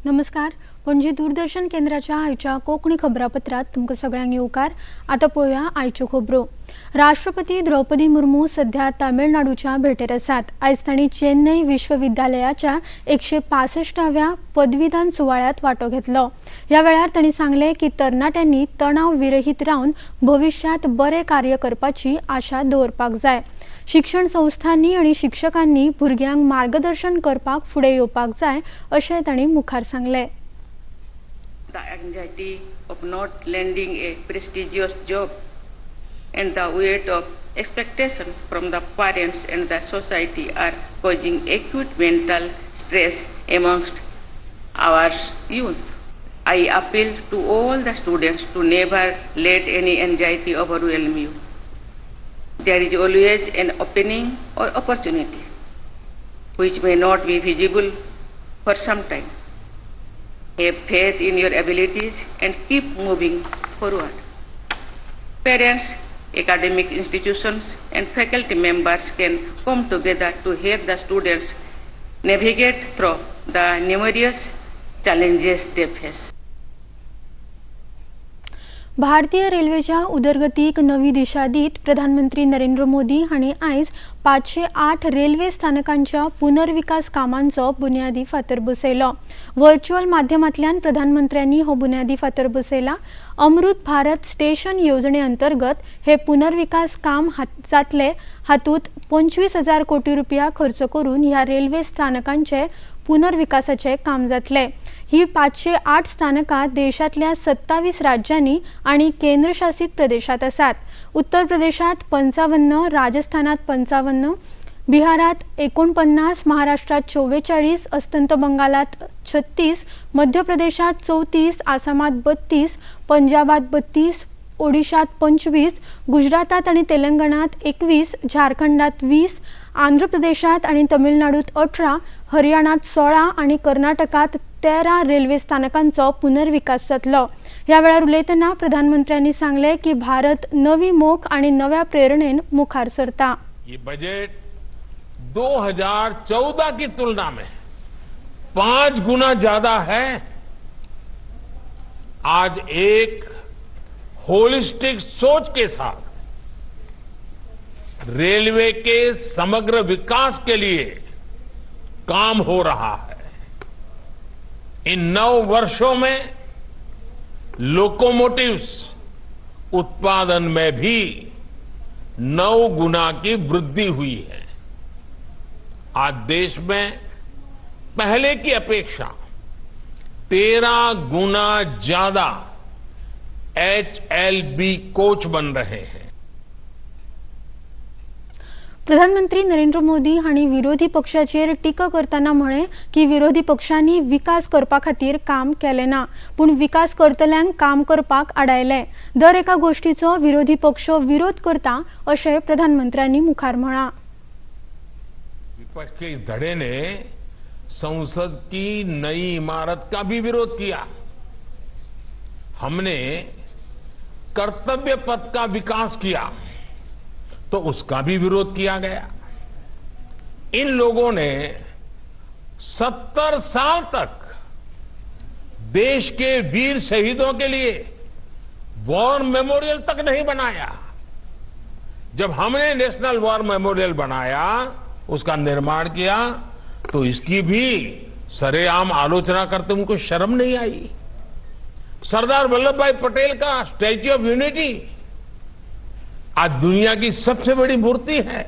नमस्कार, पणजी दूरदर्शन केंद्राच्या आयच्या कोंकणी खबरापत्रात तुमकां सगळ्यांक येवकार. आतां पळोवया आयच्यो खबरो. राष्ट्रपती द्रौपदी मुर्मू सध्या तामिळनाडूच्या भेटेर आसात. आयज तांणी चेन्नई विश्वविद्यालयाच्या 165व्या पदवीदान सुवाळ्यांत वांटो घेतलो. ह्या वेळार तांणी सांगलें की तरणाट्यांनी तणाव विरहीत रावन भविश्यांत बरें कार्य करपाची आशा दवरपाक जाय. शिक्षण संस्थांनी आनी शिक्षकांनी भुरग्यांक मार्गदर्शन करपाक फुडें येवपाक जाय, अशें तांणी मुखार सांगलें. The anxiety of not landing a prestigious job and the weight of expectations from the parents and the society are causing acute mental stress amongst our youth. I appeal to all the students to never let any anxiety overwhelm you. There is always an opening or opportunity which may not be visible for some time. Have faith in your abilities and keep moving forward. Parents, academic institutions, and faculty members can come together to help the students navigate through the numerous challenges they face. भारतीय रेल्वेच्या उदरगतीक नवी दिशा दीत प्रधानमंत्री नरेंद्र मोदी हांणी आयज 508 railway स्थानकांच्या पुनर्विकास कामांचो बुन्यादी फातर बसयलो. व्हर्च्युअल माध्यमांतल्यान प्रधानमंत्र्यांनी हो बुन्यादी फातर बसयला. अमृत भारत स्टेशन येवजणे अंतर्गत हे पुनर्विकास काम जातले. हातूंत 25,000 कोटी रुपया खर्च करून ह्या रेल्वे स्थानकांचे पुनर्विकासाचे काम जातले. ही 508 स्थानकां देशांतल्या 27 राज्यांनी आनी केंद्रशासीत प्रदेशात आसात. उत्तर प्रदेशात 55, राजस्थानात 55, बिहारात 49, महाराष्ट्रात 44, अस्तंत बंगालात 36, मध्य प्रदेशात 34, आसामात 32, पंजाबात 32, ओडिशात 25, गुजरातात आणि तेलंगणात 21, झारखंडात 20, आंध्र प्रदेशात आणि तमिळनाडूत 18, हरियाणात 16 आणि कर्नाटकात 13 रेल्वे स्थानकांचो पुनर्विकास जातलो. ह्या वेळार उलयतना प्रधानमंत्र्यांनी सांगलें की भारत नवी मोख आणि नव्या प्रेरणेन मुखार सरता. ये बजट 2014 की तुलना में 5 गुना ज्यादा है. आज एक होलिस्टिक सोच के साथ रेलवे के समग्र विकास के लिए काम हो रहा है. इन 9 वर्षों में लोकोमोटिव्स उत्पादन में भी 9 गुना की वृद्धि हुई है. आज देश में पहले की अपेक्षा 13 गुना ज्यादा एचएलबी कोच बन रहे हैं. प्रधानमंत्री नरेंद्र मोदी हांणी विरोधी पक्षाचेर टिका करतना म्हळें की विरोधी पक्षांनी विकास करपा खातीर काम केलें ना, पूण विकास करतल्यांक काम करपाक आडायलें. दर एका गोश्टीचो विरोधी पक्ष विरोध करता, अशें प्रधानमंत्र्यांनी मुखार म्हळां. विपक्ष के इस धड़े ने संसद की नई इमारत का भी विरोध किया. हमने कर्तव्य पथ का विकास किया तो उसका भी विरोध किया गया. इन लोगों ने 70 साल तक देश के वीर शहीदों के लिए वॉर मेमोरियल तक नहीं बनाया. जब हमने नेशनल वॉर मेमोरियल बनाया, उसका निर्माण किया, तो इसकी भी सरेआम आलोचना करते उनको शर्म नहीं आई. सरदार वल्लभ भाई पटेल का स्टैच्यू ऑफ यूनिटी आज दुनिया की सबसे बड़ी मूर्ति है.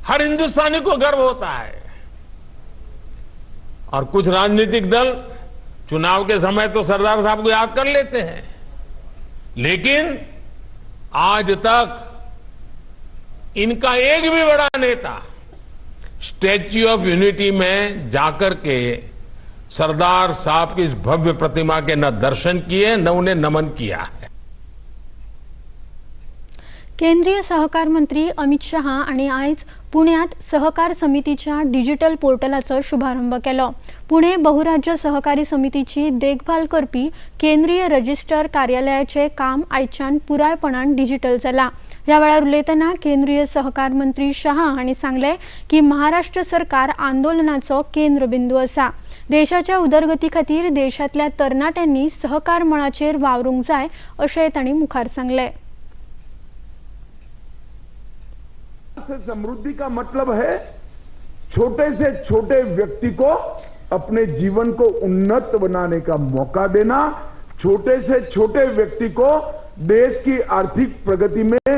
हर हिंदुस्तानी को गर्व होता है. और कुछ राजनीतिक दल चुनाव के समय तो सरदार साहब को याद कर लेते हैं, लेकिन आज तक इनका एक भी बड़ा नेता स्टैच्यू ऑफ यूनिटी में जाकर के सरदार साहब की इस भव्य प्रतिमा के न दर्शन किए, न उन्हें नमन किया है. केंद्रीय सहकार मंत्री अमित शहा हांणी आयज पुण्यात सहकार समितीच्या डिजिटल पोर्टलाचो शुभारंभ केलो. पुणे बहुराज्य सहकारी समितीची देखभाल करपी केंद्रीय रजिस्टर कार्यालयाचे काम आयच्यान पुरायपणान डिजिटल जाला. ह्या वेळार उलयतना केंद्रीय सहकार मंत्री शहा हांणी सांगलें की महाराष्ट्र सरकार आंदोलनाचो केंद्रबिंदू आसा. देशाच्या उदरगती खातीर देशांतल्या तरणाट्यांनी सहकार मळाचेर वावरूंक जाय अशेंय तांणी मुखार सांगलें. से समृद्धि का मतलब है छोटे से छोटे व्यक्ति को अपने जीवन को उन्नत बनाने का मौका देना, छोटे से छोटे व्यक्ति को देश की आर्थिक प्रगति में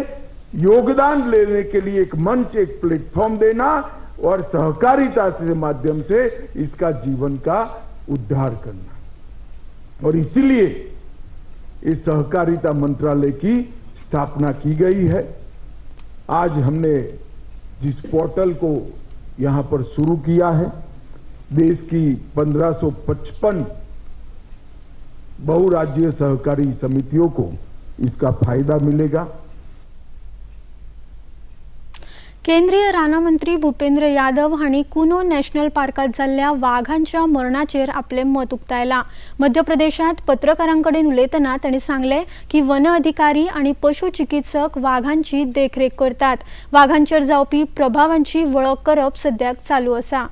योगदान लेने के लिए एक मंच, एक प्लेटफॉर्म देना और सहकारिता के माध्यम से इसका जीवन का उद्धार करना। और इसीलिए इस सहकारिता मंत्रालय की स्थापना की गई है। आज हमने जिस पोर्टल को यहां पर शुरू किया है, देश की 1555 बहुराज्यीय सहकारी समितियों को इसका फायदा मिलेगा। केंद्रीय रानां मंत्री भूपेंद्र यादव हांणी कुनो नॅशनल पार्कात जाल्ल्या वाघांच्या मरणाचेर आपलें मत उक्तायलां. मध्य प्रदेशांत पत्रकारां कडेन उलयतना तांणी सांगलें की वन अधिकारी आनी पशु चिकित्सक वाघांची देखरेख करतात. वाघांचेर जावपी प्रभावांची वळख करप सद्याक चालू आसा.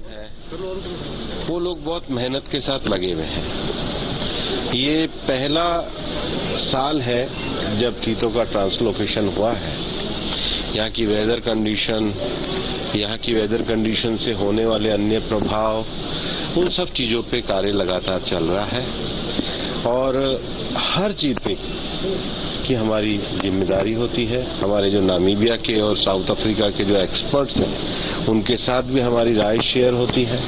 है, वो लोग बहुत मेहनत के साथ लगे हुए हैं। ये पहला साल है जब चीतों का ट्रांसलोकेशन हुआ है। यहाँ की वेदर कंडीशन से होने वाले अन्य प्रभाव, उन सब चीजों पे कार्य लगातार चल रहा है और हर चीते की हमारी जिम्मेदारी होती है। हमारे जो नामीबिया के और साउथ अफ्रीका के जो एक्सपर्ट्स हैं, उनके साथ भी हमारी राय शेयर होती है।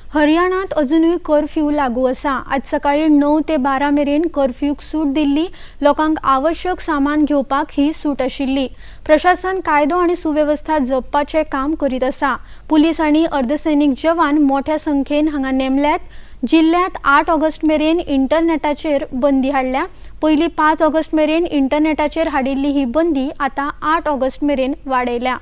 हरियाणात अजुनूय कर्फ्यू लागू आसा. आज सकाळी 9 ते 12 मेरेन कर्फ्यूक सूट दिल्ली. लोकांक आवश्यक सामान घेवपाक ही सूट आशिल्ली. प्रशासन कायदो आनी सुवेवस्था जपपाचें काम करीत आसा. पुलीस आनी अर्दसैनीक जवान मोठ्या संख्येन हांगा नेमल्यात. जिल्ल्यांत 8 ऑगस्ट मेरेन इंटरनॅटाचेर बंदी हाडल्या. पयलीं 5 ऑगस्ट मेरेन इंटरनॅटाचेर हाडिल्ली ही बंदी आतां 8 ऑगस्ट मेरेन वाडयल्या.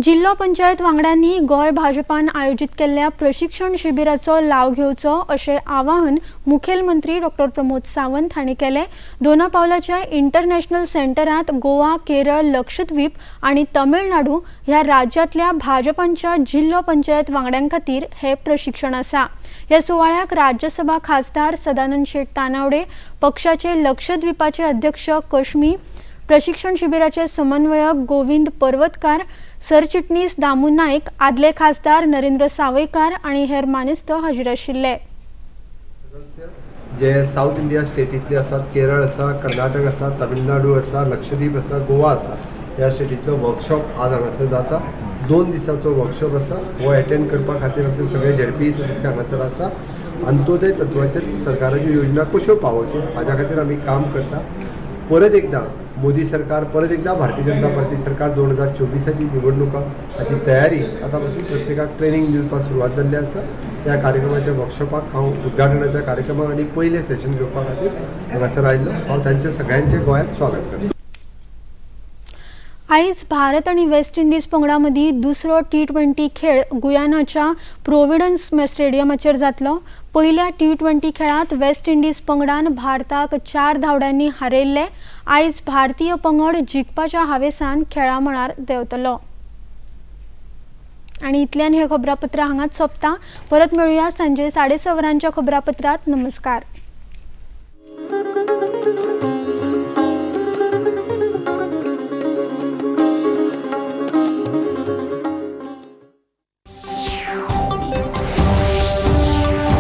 जिल्लो पंचायत वांगड्यांनी गोंय भाजपान आयोजीत केल्ल्या प्रशिक्षण शिबिराचो लाव घेवचो अशें आवाहन मुखेलमंत्री डॉक्टर प्रमोद सावंत हांणी केलें. दोना पावलाच्या इंटरनॅशनल सेंटरांत गोवा, केरळ, लक्षद्वीप आनी तमिळनाडू ह्या राज्यांतल्या भाजपांच्या जिल्लो पंचायत वांगड्यां खातीर हें प्रशिक्षण आसा. ह्या सुवाळ्याक राज्यसभा खासदार सदानंद शेट तानावडे, पक्षाचे लक्षद्वीपाचे अध्यक्ष कश्मी, प्रशिक्षण शिबिराचे समन्वयक गोविंद पर्वतकार, सरचिटणीस दामू नायक, आदले खासदार नरेंद्र सावयकार आनी हेर मानेस्त हाजीर आशिल्ले. सदस्य जे साऊथ इंडिया स्टेटींतले आसात, केरळ आसा, कर्नाटक आसा, तमिळनाडू आसा, लक्षद्वीप आसा, गोवा आसा, ह्या स्टेटींतलो वर्कशॉप आज हांगासर जाता. 2 दिसाचो वर्कशॉप आसा. हो एटेंड करपा खातीर आमचे सगळे झेडपी सदस्य हांगासर आसा. अंत्योदय तत्वाचेर सरकाराच्यो योजना कश्यो पावोवच्यो हाज्या खातीर आमी काम करता. परत एकदां मोदी सरकार, परत एकदां भारतीय जनता पार्टी सरकार, 2024ची निवडणुका हाची तयारी आतां पासून प्रत्येकाक ट्रेनींग दिवपाक सुरवात जाल्ली आसा. ह्या कार्यक्रमाच्या वर्कशॉपाक हांव उद्घाटनाच्या कार्यक्रमाक आनी पयलें सेशन घेवपा खातीर हांगासर आयिल्लो. हांव तांचे सगळ्यांचें गोंयांत स्वागत करता. आयज भारत आनी वेस्ट इंडिज पंगडा मदीं दुसरो टी 20 खेळ गुयानाच्या प्रोविडन्स स्टेडियमाचेर जातलो. पयल्या टी 20 खेळांत वेस्ट इंडिज पंगडान भारताक 4 धांवड्यांनी हारयल्ले. आयज भारतीय पंगड जिखपाच्या हावेसान खेळा मळार देंवतलो. आनी इतल्यान हें खबरापत्र हांगाच सोंपता. परत मेळुया सांजे 6:30 वरांच्या खबरापत्रांत. नमस्कार.